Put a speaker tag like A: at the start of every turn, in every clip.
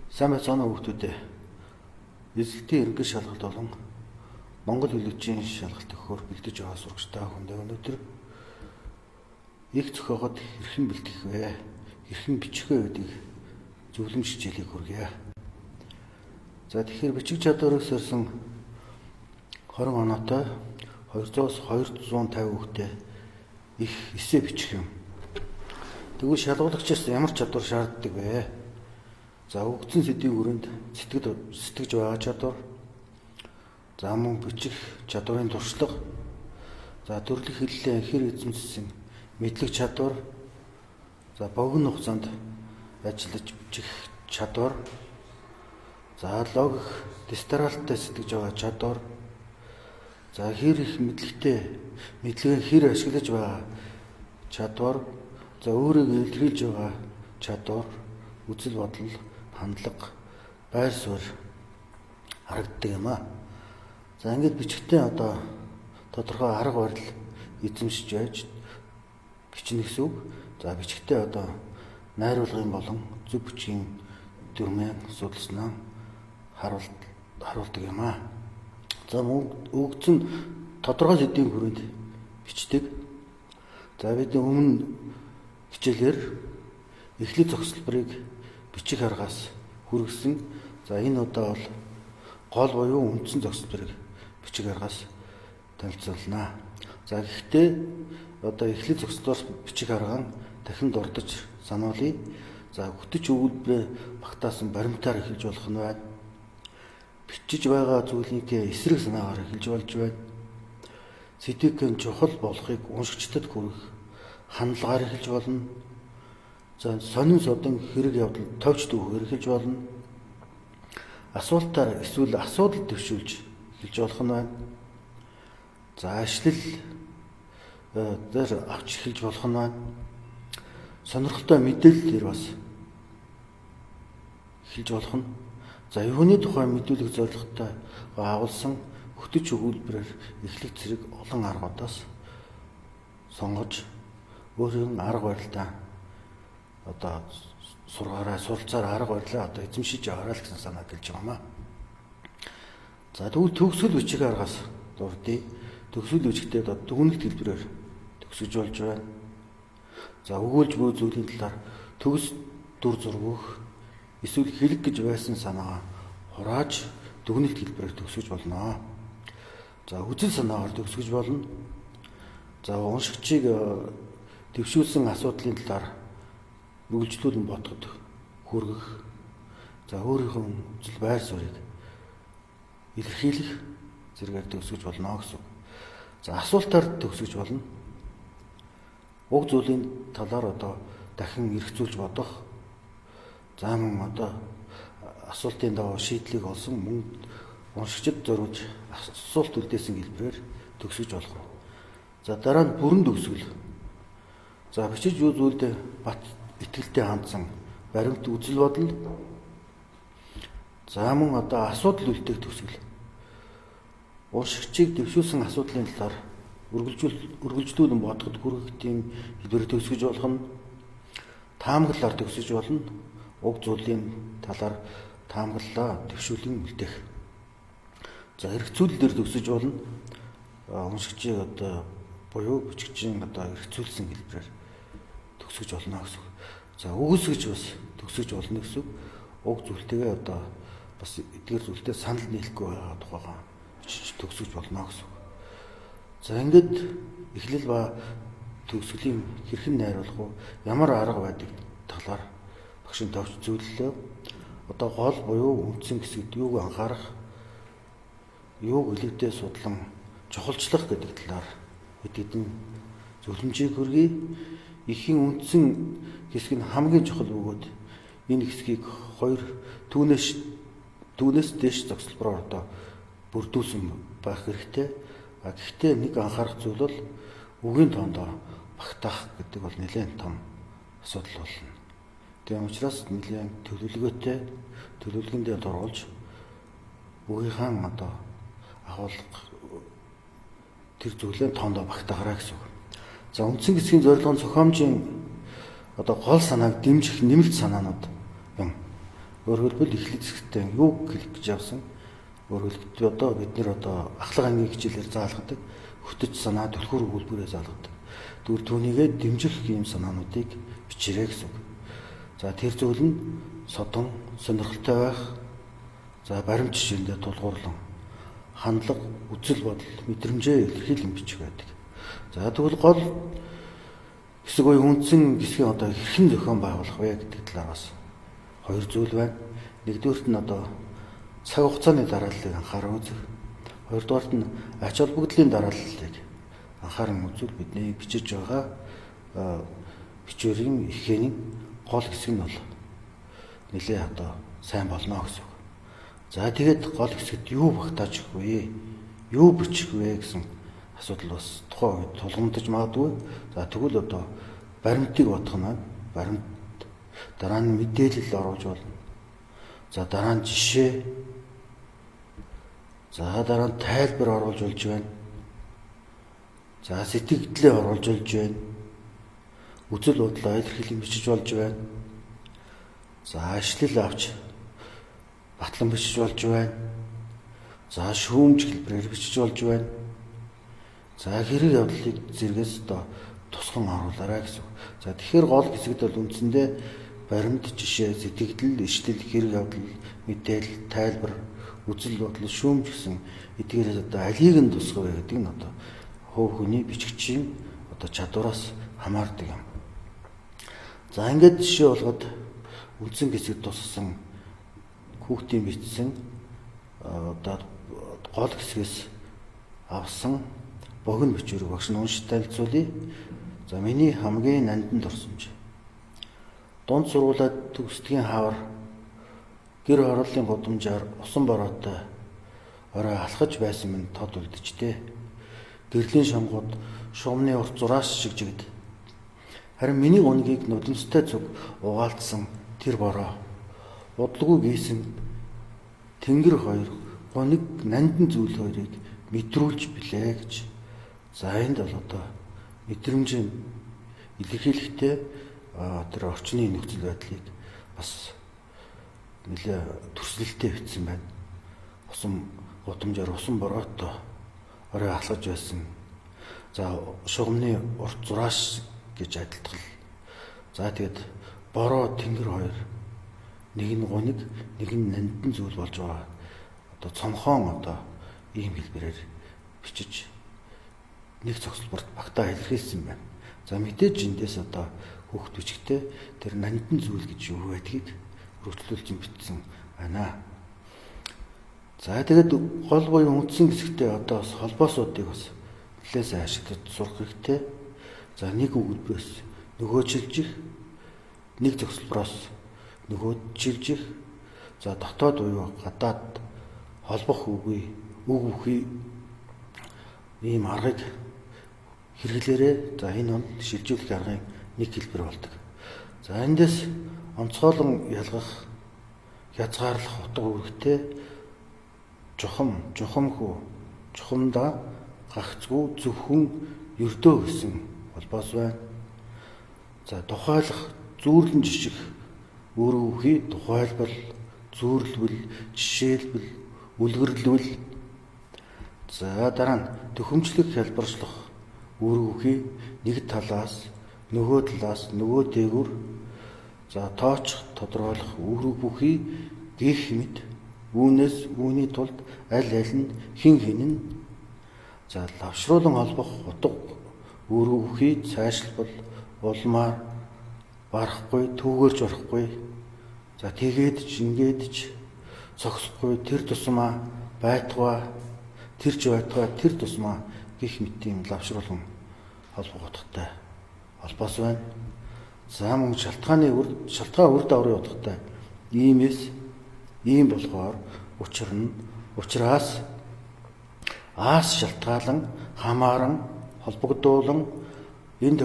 A: Сайн байцгаана уу хүмүүстээ. Эзэлтийн ерөнхий шалгалт болон Монгол хэлүчийн шалгалт өгөхөөр бэлдэж байгаа сурагчтай хүндээ өнөөдөр их зохиогод хэрхэн бэлтгэх вэ? Хэрхэн бичих вэ гэдгийг зөвлөмж хичээлийг хүргье. За тэгэхээр бичиг чадварыг сорьсон 20 оноотой 200-аас 250 хүүхдээ их эссе бичих юм. Тэгвэл шалгуулагчаас ямар чадвар шаарддаг вэ? За өгдсөн сэдвийн хүрээнд сэтгэж байгаа чадвар, за мөн бичих чадварын туршлага, за төрлөх хэллээ хэр эзэмшсэн мэдлэг чадвар, за богино хугацаанд ажиллаж бичих чадвар, за логик дистралтай сэтгэж байгаа чадвар, за хэр их мэдлэгтэй мэдлэгээ хэр ашиглаж байгаа чадвар, за өөрийгөө илэрхийлж байгаа чадвар, үзэл бодол, хандлага, байр суурь харагддаг юм аа. За ингээд бичгтээ одоо тодорхой арга барил эзэмшиж байж бичнэ гэсэн үг. За бичгтээ одоо найруулгын болон зөв бичгийн дүрмээ судалснаа харуулдаг юм аа. За мөн өгөгдсөн тодорхой сэдвийн хүрээнд бичдэг. За бидний өмнө хичээлээр эхлэл зогсолборыг бичих аргаас хүргэсэн. За энэ удаа бол гол буюу үндсэн зогсолборыг бичих аргаас танилцуулна. За гэхдээ одоо эхлэл зогсолбоос бичих арга нь дахин дурдж сануулъя. За хөтөч өгүүлбэрээ багтаасан баримтаар эхэлж болох нь байна. Бичиж байгаа зүйлийнхээ эсрэг санаагаар эхэлж болж байна. Сэдвийн чухал болохыг уншигчдад хүргэх хандлагаар эхэлж болно. За сонин содон хэрэг явдал товч дүүхээр эхэлж болно. Асуултаар эсвэл асуудал дэвшүүлж эхэлж болох нь байна. За ашлал дээр авч эхэлж болох нь байна. Сонирхолтой мэдээлэл дээр бас эхэлж болох нь. За юуны тухай мэдүүлэх зорилготой агуулсан хөтөч өгүүлбэрээр эхлэх зэрэг олон аргуудаас сонгож өөрийн арга барилдаа одоо сургаараа суралцаар арга барилаа одоо эзэмшиж аваарай л гэсэн санаа гэлж байгаа юм аа. За тэгвэл төгсгөл бичих аргаас дурдъя. Төгсгөл бичгтээ одоо дүгнэлт хэлбэрээр төгсөж болж байна. За өгүүлж буй зүйлийн талаар төгс дүр зураг өгөх эсвэл хэлэг гэж байсан санаагаа хурааж дүгнэлт хэлбэрээр төгсөж болно. За үзэл санаагаар төгсгөж болно. За уншигчийг дэвшүүлсэн асуудлын талаар үргэлжлүүлэн бодоход хүргэх, за өөрийнхөө үзэл байр суурийг илэрхийлэх зэрэгээр төгсгөж болно гэсэн. За асуултаар төгсгөж болно. Уг зүйлийн талаар одоо дахин эргцүүлж бодох, за мөн одоо асуултын дагуу шийдлийг олсон мөн уншигчид зориулж асуулт үлдээсэн хэлбэрээр төгсгөж болох. За дараа нь бүрэн төгсгөл. За бичиж юу зүйлдээ бат итгэлтэй хандсан баримт үзэл бодол, за мөн одоо асуудал үлдээх төгсгөл. Уншигчийг дэвшүүлсэн асуудлын талаар үргэлжлүүлэн бодоход хүргэх тийм хэлбэрээр төгсгөж болох нь, таамаглалаар төгсөж болно. Уг зүйлийн талаар таамаглалаа дэвшүүлэн үлдээх. За хэрэгцүүлэл дээр төгсөж болно. Уншигчийг одоо буюу бичигчийн одоо хэрэгцүүлсэн хэлбэрээр төгсөж болно гэсэн. За үгүйсгэж бас төгсөж болно гэсэн. Уг зүйлтэйгээ одоо бас эдгээр зүйлтэй санал нийлэхгүй байгаа тухайгаа бичиж төгсөж болно гэсэн. За ингээд эхлэл ба төгсгөлийн хэрхэн найруулах уу, ямар арга байдаг талаар багшийн товч зөвлөлөө. Одоо гол буюу үндсэн хэсэгт юуг анхаарах, юуг илүүтэй судлан чухалчлах гэдэг талаар хэдэн зөвлөмжийг хүргэе. Ихийн үндсэн хэсэг нь хамгийн чухал бөгөөд энэ хэсгийг хоёр түүнээс дээш зогсолбороор одоо бүрдүүлсэн байх хэрэгтэй. А гэхдээ нэг анхаарах зүйл бол үгийн тоондоо багтаах гэдэг бол нэлээд том асуудал болно. Тийм учраас нэлээд төлөвлөгөөтэй төлөвлөгөөндөө дургуулж үгийнхаа одоо агуулга тэр зүйлээ тоондоо багтаагаарай гэсэн үг. За үндсэн хэсгийн зорилго нь зохиомжийн одоо гол санааг дэмжих нэмэлт санаанууд юм. Өөрөөр хэлбэл эхлэл хэсэгтээ юу хэлэх гэж явсан? Өөрөөр хэлбэл одоо бид нэр одоо ахлах ангийн хичээлээр заалгадаг хөтөч санаа, түлхүүр өгүүлбэрээр заалгадаг. Тэгвэл түүнийгээ дэмжих ийм санаануудыг бичээрэй гэсэн үг. За тэр зүйл нь содон, сонирхолтой байх, за баримт жишээндээ тулгуурлан хандлага, үзэл бодол, мэдрэмжээ илэрхийлэн бичих байдаг. За тэгвэл гол хэсэг буюу үндсэн хэсгийн одоо хэрхэн зохион байгуулах вэ гэдэг талаар бас хоёр зүйл байна. Нэгдүгээрт нь одоо цаг хугацааны дарааллыг анхааран үзэх. Хоёрдугаарт нь ач холбогдлын дарааллыг анхааран үзвэл бидний бичиж байгаа бичвэрийн эхэний гол хэсэг нь бол нэлээ одоо сайн болно гэсэн үг. За тэгээд гол хэсэгт юу багтааж өгөх вэ? Юу бичих вэ гэсэн асуудал бас тухайн үед тулгамдаж магадгүй. За тэгвэл одоо баримтыг бодох нь баримт, дараа нь мэдээлэл оруулж болно. За дараа нь жишээ, за дараа нь тайлбар оруулж болж байна. За сэтгэгдлээ оруулж болж байна. Үзэл бодлоо илэрхийлэн бичиж болж байна. За ишлэл авч батлан бичиж болж байна. За шүүмж хэлбэрээр бичиж болж байна. За хэрэг явдлыг зэргээс одоо тусган оруулаарай гэсэн үг. За тэгэхээр гол хэсэгт бол үндсэндээ баримт, жишээ, сэтгэгдэл, ишлэл, хэрэг явдал, мэдээлэл, тайлбар, үзэл бодол, шүүмж гэсэн эдгээрээс одоо алийг нь тусгах вэ гэдэг нь одоо хувь хүний бичигчийн одоо чадвараас хамаардаг юм. За ингээд жишээ болгоод үндсэн хэсэгт туссан хүүхдийн бичсэн одоо гол хэсгээс авсан богино бичвэрийг багш нь уншиж танилцуулъя. За миний хамгийн нандин дурсамж. Дунд сургуулиуд төгсдгийн хавар гэр хорооллын гудамжаар усан бороотой орой алхаж байсан минь тод үлдэжтэй. Гэрлийн шамгууд шугамны урт зураас шиг жигд. Харин миний гунигийг нулимстай зүг угаалтсан тэр бороо удалгүй гийсэн тэнгэр хоёр гуниг нандин зүйл хоёрыг мэдрүүлж билээ гэж. За энд бол одоо мэдрэмжийн илэрхийлэхдээ тэр орчны нөхцөл байдлыг бас нэлээ төрсөлөлтэй бичсэн байна. Усан гудамжаар усан бороотой орой алхаж байсан. За шугамны урт зураас гэж адилтгал. За тэгээд бороо тэнгэр хоёр нэг нь гуниг, нэг нь нандин зүйл болж байгаа. Одоо цонхоон одоо ийм хэлбэрээр бичиж нэг цогцлборт багтаа илэрхийлсэн байна. За мэдээж эндээс одоо хүүхд бичгтээ тэр нандин зүйл гэж юу байдгийг өргөжлүүлж бичсэн байна. За тэгээд гол буюу үндсэн хэсэгтээ одоо бас холбоосуудыг бас нэлээд сайн ашиглаж сурах хэрэгтэй. За нэг өгүүлбэрээс нөгөөчилжих, нэг зогсолбороос нөгөөчилжих, за дотоод буюу гадаад холбох үгүй, үг бүхий ийм аргыг хэрэглээрээ. За энэ бол шилжүүлэх аргын нэг хэлбэр болдог. За эндээс онцгойлон ялгах, хязгаарлах утга үүрэгтэй чухам, чухамхүү, чухамдаа, гагцгүй, зөвхөн, ердөө гэсэн холбоос байна. За тухайлах, зүүрлэн жиших үүрэг бүхий тухайлбал, зүүрлвэл, жишээлбэл, үлгэрлвэл. За дараа нь төхөмжлөх, хялбарчлах үүрэг бүхий нэг талаас, нөгөө талаас, нөгөө дээгүр. За тоочих, тодорхойлох үүрэг бүхий гих мэт, үүнээс, үүний тулд, аль аль нь, хэн хэн нь. За лавшруулан холбох утга үүрэг бүхий цаашлбал, улмаар, барахгүй, түүгээрч барахгүй. За тэгээд ч, ингээд ч, цогсохгүй, тэр тусмаа, байтугай, тэр ч байтугай, тэр тусмаа гих мэт ийм лавшруулан холбох утгатай холбоос байна. За мөн шалтгааны үр шалтгаан үр дагаврын утгатай иймээс, ийм болохоор, учир нь, учраас, аас шалтгаалan, хамааран, холбогдуулан, энэ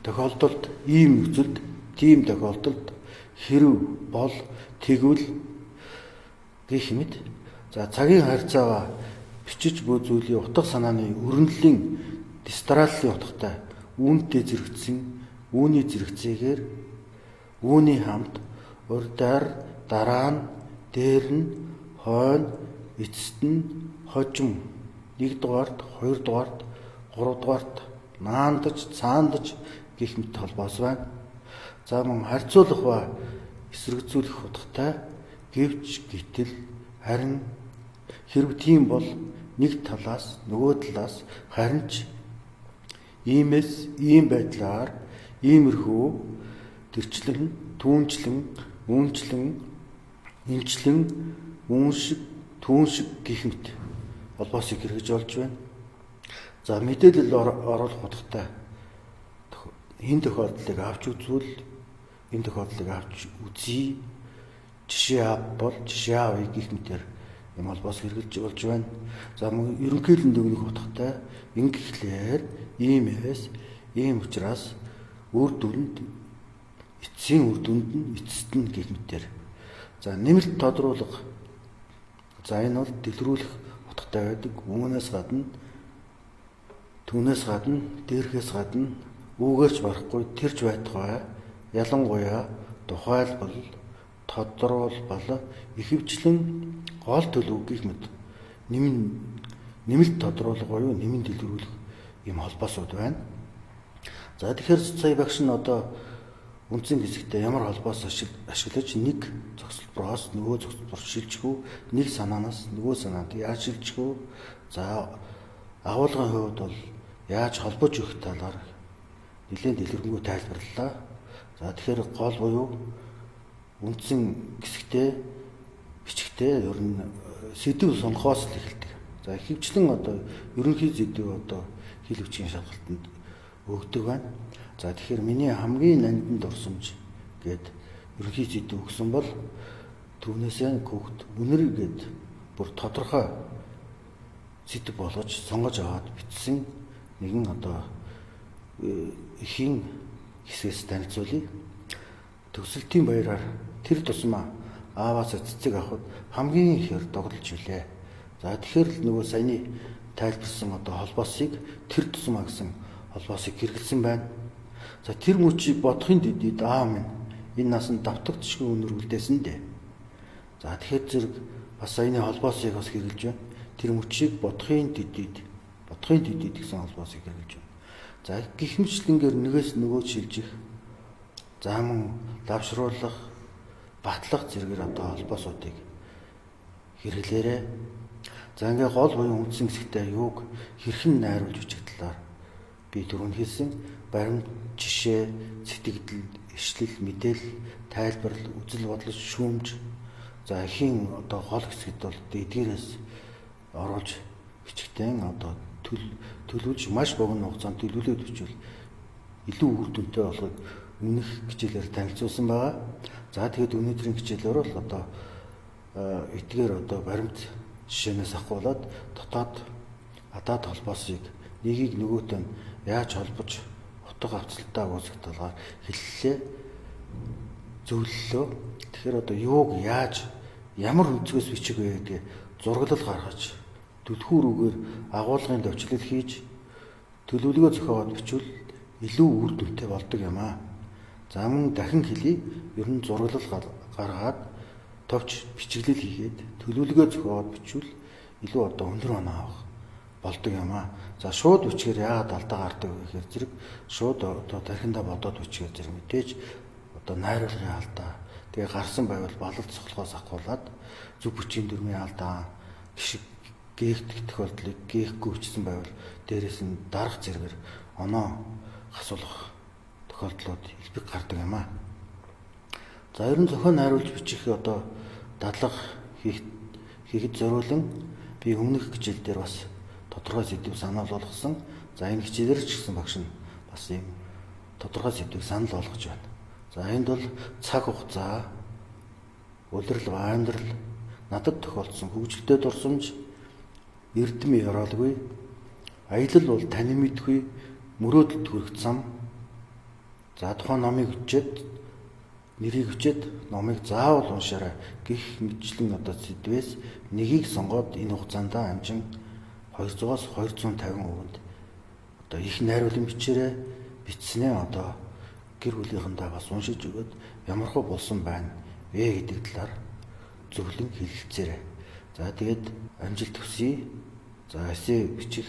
A: тохиолдолд, ийм нөхцөлд, тийм тохиолдолд, хэрв бол, тэгвэл гэх мэт. За цагийн харьцаагаа бичиж буй зүйлийн утга санааны өрнөлийн дистралийн утгатай үүнтэй зэрэгцсэн, үүний зэрэгцээгээр, үүний хамт, урдаар, дараа нь, дээр нь, хойно, эцэст нь, хожим, 1 дугаарт, 2 дугаарт, 3 дугаарт, наандаж, цаандаж гэх мэт холбоос байна. За мөн харьцуулах ба эсрэгцүүлэх утгатай гэвч, гэтэл, харин, хэрв тийм бол нэг талаас, нөгөө талаас, харин ч, иймээс, ийм байдлаар, иймэрхүү, тэрчлэн, түүнчлэн, үүнчлэн, эмчлэн, үүн шиг, түүн шиг гэх мэт холбоосыг хэрэгж болж байна. За мэдээлэл оруулах утгатай энэ тохиолдлыг авч үзвэл, энэ тохиолдлыг авч үзье. Жишээ ав бол жишээ авъя гэх мэтэр юм холбоос хэрэгжилж болж байна. За мөн ерөнхийлөн дүгнэх утгатай ингэхлээр, иймээс, ийм учраас, үр дүнд, эцсийн үр дүнд нь, эцэст нь гэх мэтэр. За нэмэлт тодруулга. За энэ бол дэлгэрүүлэх утгатай байдаг. Үүнээс гадна, түүнээс гадна, дээрхээс гадна, үүгээрч барахгүй, тэрч байтугай, ялангуяа, тухайлбал, тодруулбал, ихэвчлэн, гол төлөв гэх мэт нэмэлт тодруулга буюу нэмэн дэлгэрүүлэх ийм холбоосууд байна. За тэгэхээр сая багш нь одоо үндсэн хэсэгтээ ямар холбоос ашиглаж нэг зогсолбороос нөгөө зогсолбор шилжих үү, нэг санаанаас нөгөө санаанд яаж шилжих үү, за агуулгын хувьд бол яаж холбож өгөх талаар нэлээд дэлгэрэнгүй тайлбарлалаа. За тэгэхээр гол буюу үндсэн хэсэгтээ бичгтээ ер нь сэдэв сонгохоос л эхэлдэг. За ихэвчлэн одоо ерөнхий сэдэв одоо хэл бичгийн шалгалтанд өгдөг байна. За тэгэхээр миний хамгийн нандин дурсамж гээд ерөнхий сэдэв өгсөн бол түүнээсээ хүүхд үнэр гээд бүр тодорхой сэдэв болгож сонгож аваад бичсэн нэгэн одоо эхийн хэсгээс танилцуулъя. Төгсөлтийн баяраар тэр тусмаа ааваас цэцэг авахд хамгийн ихээр догдолж билээ. За тэгэхээр л нөгөө саяны тайлбарсан одоо холбоосыг тэр тусмаа гэсэн холбоосыг хэрэглэсэн байна. За тэр мөчийг бодохын дэдид аа минь энэ насанд давтагдшгүй үнэр үлдээсэн дээ. За тэгэхээр зэрэг бас саяны холбоосыг бас хэрэглэж байна. Тэр мөчийг бодохын дэдид гэсэн холбоосыг хэрэглэж байна. За гих мэтлэнгээр нэгээс нөгөө шилжих, за мөн лавшруулах, батлах зэрэгээр одоо холбоосуудыг хэрэглээрэй. За ингээ гол буюу үндсэн хэсэгтээ юуг хэрхэн найруулж бичих талаар би түрүүнд хэлсэн. Баримт, жишээ, сэтгэгдэл, ишлэл, мэдээлэл, тайлбарлал, үзэл бодол, шүүмж. За эхийн одоо гол хэсэгт бол эдгээрээс оруулж бичгтэн одоо төлөвлөж маш богино хугацаанд төлөвлөд бичвэл илүү үр дүнтэй болохыг өмнөх хичээлээр танилцуулсан байгаа. За тэгэхэд өнөөдрийн хичээлээр бол одоо эдгээр одоо баримт жишээнээс ахгуулаад дотоод гадаад холбоосыг нэгийг нөгөөтэй нь яаж холбож утга авцалтаа үүсгэх талаар хэллээ, зөвлөлөө. Тэгэхээр одоо юуг яаж ямар өнцгөөс бичих вэ гэдгээ зураглал гаргаж түлхүүр үгээр агуулгын төвчлөл хийж төлөвлөгөө зохиогоод бичвэл илүү үр дүнтэй болдог юм аа. За мөн дахин хэлье. Ер нь зураглал гаргаад товч бичиглэл хийгээд төлөвлөгөө зохиогоод бичвэл илүү одоо өндөр оноо авах болдог юм аа. За шууд бичгээр яагаад алдаа гардаг вэ гэхээр зэрэг шууд одоо тархиндаа бодоод бичгээр зэрэг мэдээж одоо найруулгын алдаа, тэгээ гарсан байвал балалт цохлогоос ахгуулаад зөв бичгийн дүрмийн алдаа, гişиг гээгдэх тохиолдлыг гээхгүй бичсэн байвал дээрээс нь дарах зэрэгээр оноо гасуулах тохиолдлууд элбэг гардаг юм аа. За ер нь зохион найруулж бичих одоо дадлага хийхэд зориулан би өмнөх хичээл дээр бас тодорхой сэдв санал болгосон. За энэ хичээлээр ч гэсэн багш нь бас ийм тодорхой сэдвийг санал болгож байна. За энд бол цаг хугацаа, улирал ба амьдрал, надад тохиолдсон хөгжилтэй дурсамж, эрдэм ёроолгүй, аялал бол таны мэдгүй, мөрөөдөлд хүрэх зам. За тухайн номыг хүчээд нэрийг хүчээд номыг заавал уншаарай гэх мэтчлэн одоо сэдвээс нэгийг сонгоод энэ хугацаанд амжин 200-аас 250 үгэнд одоо их найруулан бичээрэй. Бичснээ одоо гэр бүлийнхэндээ бас уншиж өгөөд ямархуу болсон байна. вэ гэдэг талаар зөвлөн хэлэлцээрэй. За, тэгээд амжилт хүсье. За, эссе бичих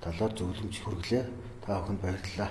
A: талаар зөвлөмж хүргэлээ. Та бүхэнд баярлалаа.